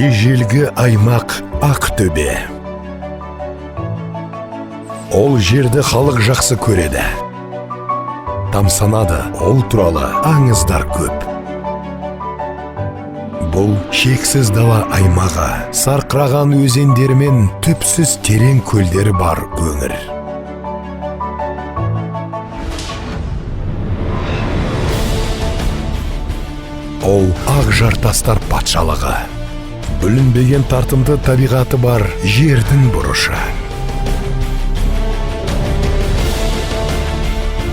Ежелгі аймақ Ақтөбе. Ол жерді халық жақсы көреді. Тамсанады, ол туралы аңыздар көп. Бұл шексіз дала аймағы, сарқыраған өзендері мен түпсіз терең көлдері бар өңір. Ол ақ жартастар патшалығы. Бүлінбеген тартымды табиғаты бар жердің бұрышы.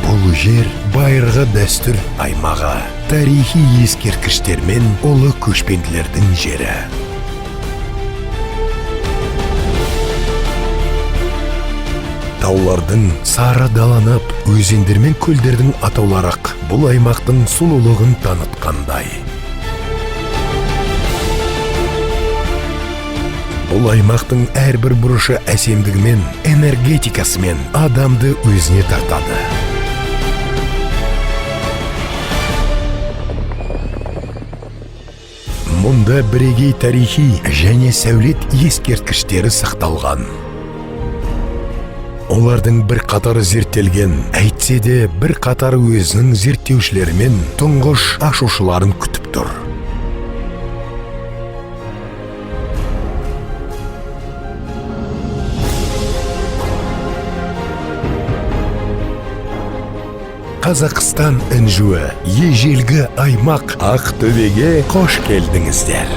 Бұл жер байырғы дәстүр аймағы, тарихи ескерткіштер мен ұлы көшпенділердің жері. Таулардың сары даланып, өзендер мен көлдердің атаулары бұл аймақтың сұлулығын танытқандай. Бұл аймақтың әрбір бұрышы әсемдігімен, энергетикасымен адамды өзіне тартады. Мұнда бірегей тарихи және сәулет ескерткіштері сақталған. Олардың бір қатары зерттелген, әйтсе де бір қатары өзінің зерттеушілерімен тұңғыш ашушыларын күтіп тұр. Қазақстан інжуі, ежелгі аймақ Ақтөбеге қош келдіңіздер.